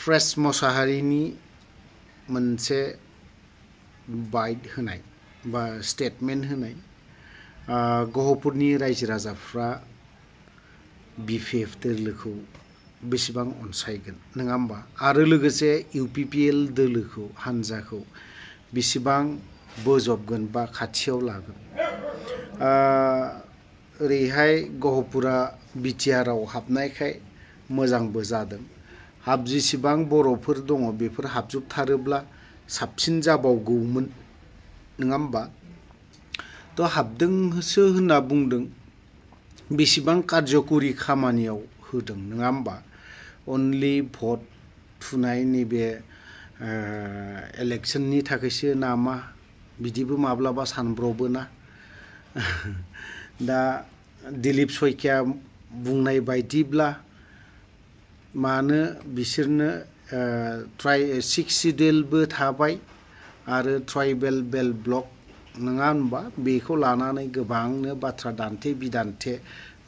fresh मोसाहारिनि मोनसे bite होनाय बा स्टेटमेन्ट होनाय गहपुरनि रायजो राजाफ्रा बिपिएफ दोलोखौ बेसेबां अनसायगोन नङा होमबा आरो लोगोसे इउपिपिएल दोलोखौ हानजाखौ बेसेबां बोजबगोन बा खाथियाव लागोन ओरैहाय गहपुरा बिटिआरआव हाबनायखाय मोजांबो जादों जेसेबां बर'फोर दङ बेफोर हाबजोबथारोब्ला साबसिन जाबावगौमोन नङा होमबा थ' हाबदोंसो होनना बुंदों बेसेबां कार्यकरि खामानियाव होदों नङा होमबा अनलि भट थुनाय नैबे इलेक्शननि थाखायसो नामा बिदिबो माब्लाबा सानब्रबोना दा दिलीप सयकिया बुंनाय बायदिब्ला मानो बिसोरनो सिक्स सिडिउलबो थाबाय आरो ट्राइबेल बेल्ट ब्लक नङा होनबा बेखौ लानानै गोबांनो बाथ्रा दान्थे बिदान्थे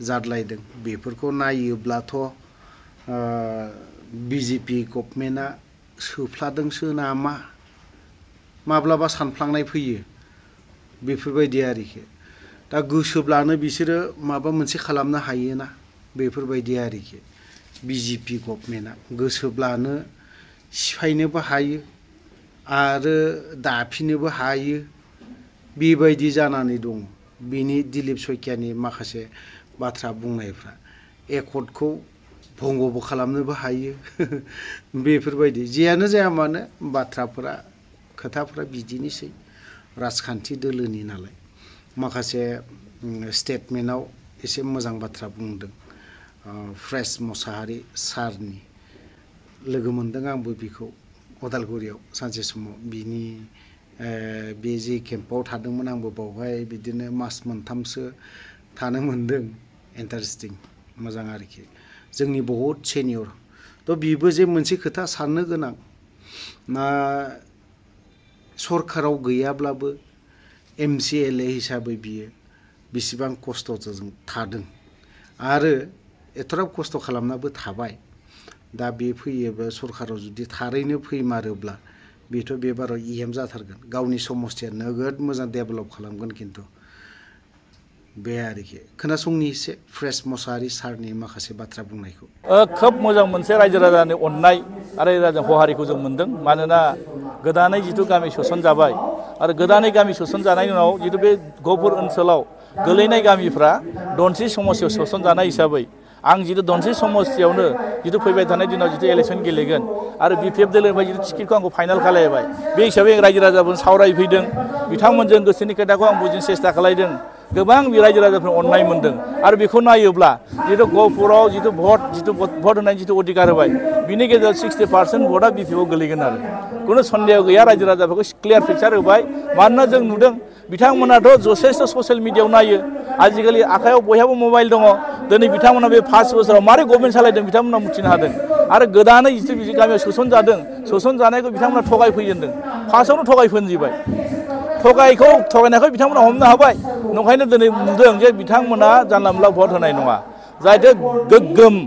जादलायदों बेफोरखौ नायोब्लाथ' बिजेपि गभर्नमेन्टआ सोफ्लादोंसो नामा माब्लाबा सानफ्लांनाय फैयो बेफोरबायदि आरोखि दा गोसोब्लानो बिसोरो माबा मोनसे खालामनो हायोना बेफोरबायदि आरोखि बिजेपि गभर्नमेन्टआ गोसोब्लानो सिफायनोबो हायो आरो दाफिननोबो हायो बेबायदि जानानै दङ बिनि दिलीप सयकियानि माखासे बाथ्रा बुंनायफ्रा एकर्डखौ भंगबो खालामनोबो हायो बेफोरबायदि जियानो जाया मानो बाथ्राफोरा खोथाफोरा बिदिनोसै राजखान्थि दोलोनि नालाय माखासे स्टेटमेन्टआव एसे मोजां बाथ्रा बुंदों फ्रेश मोसाहारि सारनि लोगो मोनदों आंबो बिखौ अदालगुरियाव सानसे समाव बिनि बे जे केम्पआव थादोंमोन आंबो बावहाय बिदिनो मास मोनथामसो थानो मोनदों इन्टारेस्टिं मोजां आरोखि जोंनि बहुत सेनियर थ' बिबो जे मोनसे खोथा साननो गोनां ना सरकाराव गैयाब्लाबो एमसिएलए हिसाबै बियो बेसेबां खस्थ'जों थादों आरो एथ'राब खस्थ' खालामनाबो थाबाय दा बे फैयोबा सरकाराव जुदि थारैनो फैमारोब्ला बेथ' बे बाराव इएम जाथारगोन गावनि समस्थिया नोगोद मोजां डेभेलप खालामगोन खिन्थु बे आरोखि खोनासंनि एसे फ्रेश मोसाहारि सारनि माखासे बाथ्रा बुंनायखौ खोब मोजां मोनसे रायजो राजानि अननाय आरो रायजो हहारिखौ जों मोनदों मानोना गोदानै जिथु गामि सोसनजाबाय आरो गोदानै गामि सोसनजानायनि उनाव जिथु बे गहपुर ओनसोलाव गोलैनाय गामिफ्रा दनसि समस्थियाव सोसनजानाय हिसाबै आं जिथु दनसि समस्थियावनो जिथु फैबाय थानाय दिनाव जिथु इलेक्शन गेलेगोन आरो बिपिएफ दोलोनिफ्राय जिथु टिकेटखौ आंखौ फाइनाल खालामबाय बे हिसाबै रायजो राजाफोरजों सावरायफैदों बिथांमोनजों गोसोनि खोथाखौ आं बुजिनो सेस्था खालामदों गोबां रायजो राजाफोर अननाय मोनदों आरो बेखौ नायोब्ला जिथु गहपुराव जिथु भट होनायनि जिथु अधिकार होबाय बिनि गेजेराव 60% भटआ बिपिएफआव गोलैगोन आरो खुनु सन्देह गैया रायजो राजाफोरखौ क्लियार पिक्चार होबाय मानोना जों नुदों बिथांमोनाथ' जथेस्थ' ससियेल मिडियायाव नायो आजिखालि आखायाव बयहाबो मबाइल दङ दिनै बिथांमोना बे 5 बोसोराव मारै गभर्नमेन्ट सालायदों बिथांमोना मिथिनो हादों आरो गोदानै जिथु गामियाव सोसनजादों सोसनजानायखौ बिथांमोना थगायफैजेनदों फार्स्टआवनो थगायफोनजोबबाय थगायनायखौ बिथांमोना हमनो हाबाय नंखायनो दिनै नुदों जे बिथांमोना जानला मोनला भट होनाय नङा जाहाथे गोग्गोम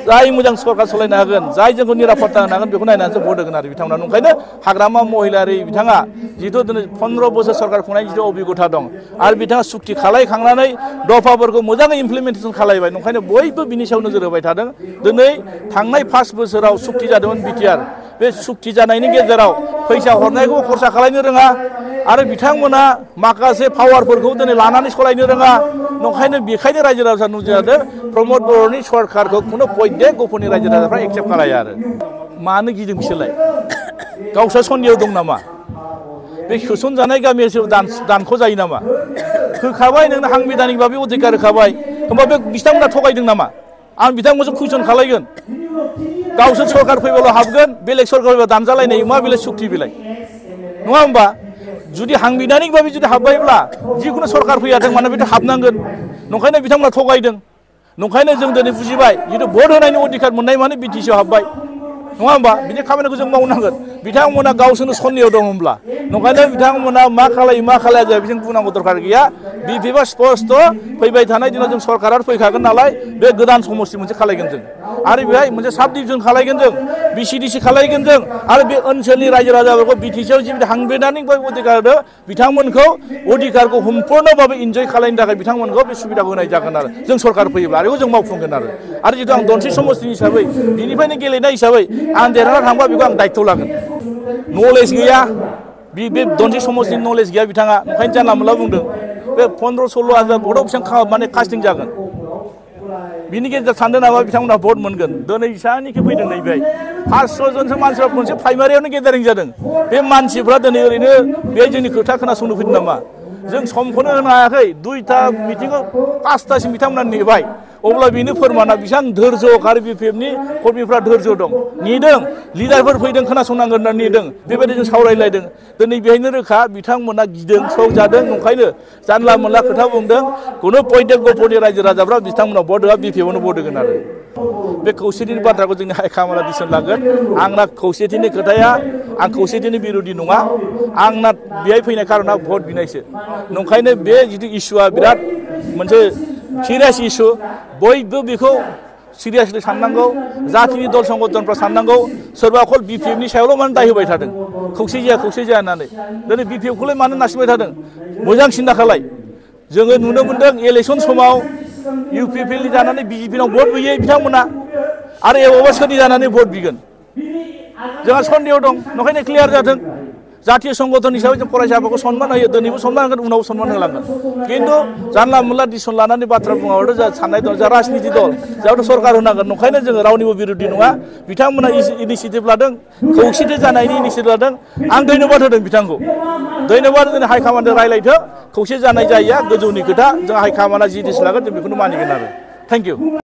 जाय मोजां सरकार सालायनो हागोन जाय जोंखौ निरापत्ता होनो हागोन बेखौ नायनानैसो भट होगोन आरो बिथांमोना नंखायनो हाग्रामा महिलारि बिथाङा जिथु दिनै 15 बोसोर सरकार खुंनायनि जिथु अभिगथा दं आरो बिथाङा सुक्ति खालामखांनानै दफाफोरखौ मोजाङै इमप्लिमेन्टेसन खालामबाय नंखायनो बयबो बिनि सायाव नोजोर होबाय थादों दिनै थांनाय 5 बोसोराव सुक्ति जादोंमोन बिटिआर बे सुक्ति जानायनि गेजेराव फैसा हरनायखौ खरसा खालामनो रोङा आरो बिथांमोना माखासे पावारफोरखौ दिनै लानानै सालायनो रोङा नंखायनो बेखायनो रायजो राजा नुजादों प्रमद बर'नि सरकारखौ खुनु पयदे गहपुरनि रायजो राजाफ्रा एक्सेप्ट खालाया आरो मानो गिदों बिसोरलाय गावसोर सन्देह दं नामा बे सोसनजानाय गामियाव दानख' जायो नामा होखाबाय नोंनो हांबिधानिक भाबै अधिकार होखाबाय होमबा बे बिथांमोना थगायदों नामा आं बिथांमोनजों कुइसन खालायगोन गावसोर सरकार फैबाल' हाबगोन बेलेग सरकार फैबा दानजालायनाय मा बेलाय सुक्ति बेलाय नङा होमबा जुदि हांबिधानिक भाबै जुदि हाबबायब्ला जिखुनु सरकार फैयाथों मानो बेथ' हाबनांगोन नंखायनो बिथांमोना थगायदों नंखायनो जों दिनै बुजिबाय जिथु भट होनायनि अधिकार मोननाय माने बिटिसिआव हाबबाय नङा होमबा बिनि खामानिखौ जों मावनांगोन बिथांमोना गावसोरनो सन्देह दं होमब्ला नंखायनो बिथांमोना मा खालाया जाया बेजों बुंनांगौ दरकार गैया बिपिएफआ स्पष्ट फैबाय थानाय दिनाव जों सरकारा फैखागोन नालाय बे गोदान समष्टि मोनसे खालायगोन जों आरो बेहाय मोनसे साब डिभिजन खालायगोन जों बिसिडिसि खालायगोन जों आरो बे ओनसोलनि रायजो राजाफोरखौ बिटिसिआव जिबायदि हांबेदानिक अधिकार होदों बिथांमोनखौ अधिकारखौ सम्पूर्णभावे इन्जय खालायनो थाखाय बिथांमोनखौ बे सुबिदाखौ होनाय जागोन आरो जों सरकार फैयोब्ला आरो जों मावफुंगोन आरो जितु आं दनसि समष्टि हिसाबै बिनिफ्रायनो गेलेनाय हिसाबै आं देरहाना थांबा बेखौ आं दायित्व लागोन नलेज गैया बे दनसि समष्टिनि नलेज गैया बिथाङा ओंखायनो जानला मोनला बुंदों बे 15-16 हाजार भटआव बेसेबां माने कास्टिं जागोन बिनि गेजेराव सानदों नामा बिथांमोनहा भट मोनगोन दिनै इसानिखि फैदों नैबेहाय 500 जनसो मानसिफ्रा मोनसे प्राइमारियावनो गेदारिं जादों बे मानसिफ्रा दिनै ओरैनो बे जोंनि खोथा खोनासंनो फैदों नामा जों समखौनो होनो हायाखै 2टा मिटिंआव 5टासिम बिथांमोना नेबाय अब्ला बेनो फोरमाना बेसेबां धैर्य आरो बिपिएफनि कर्मीफ्रा धैर्य दं नेदों लिडारफोर फैदों खोनासंनांगोन होनना नेदों बेबायदि जों सावरायलायदों दिनै बेहायनो रोखा बिथांमोना गिदों सौजादों नंखायनो जानला मोनला खोथा बुंदों खुनु पयटेक गफरनि रायजो राजाफ्रा बिथांमोनाव भट होआ बिपिएफआवनो भट होगोन आरो बे खौसेथिनि बाथ्राखौ जोंनि हाइकमान्डआ डिसिसन लागोन आंना खौसेथिनि खोथाया आं खौसेथिनि बिरोधि नङा आंना बेहाय फैनाय कारना भट बिनायसो नंखायनो बे जितु इस्युआ बिराद मोनसे सिरियास इस्यु बयबो बेखौ सिरियासलि साननांगौ जातिनि दल संगठनफ्रा साननांगौ सोरबा अकल बिपिएफनि सायावल' मानो दाय होबाय थादों खौसे जाया होननानै दिनै बिपिएफखौलाय मानो नारसिनबाय थादों मोजां सिन्था खालाय जोङो नुनो मोन्दों इलेक्सन समाव इउपिपिएलनि जानानै बिजेपिनाव भट होयो बिथांमोना आरो एबावबा सोरनि जानानै भट बिगोन जोंहा सन्देह दं नंखायनो क्लियार जाथों जातीय संगठन हिसाबै जों फरायसाफोरखौ सन्मान होयो दिनैबो सन्मान होगोन उनावबो सन्मान होलांगोन खिन्थु जानला मोनला डिसिसन लानानै बाथ्रा बुङाबाथ' जोंहा साननाय दं जा राजनिति दल जाहाथ' सरकार होनांगोन नंखायनो जोङो रावनिबो बिरोधि नङा बिथांमोना इनिसियेटिभ लादों खौसेथि जानायनि इनिसियेटिभ लादों आं धन्यबाद होदों बिथांखौ धन्यबाद जों हाइकमान्डजों रायलायथों खौसे जानाय जायैया गोजौनि खोथा जों हाइकमान्डआ जि डिसिसन लागोन जों बेखौनो मानिगोन आरो थेंक इउ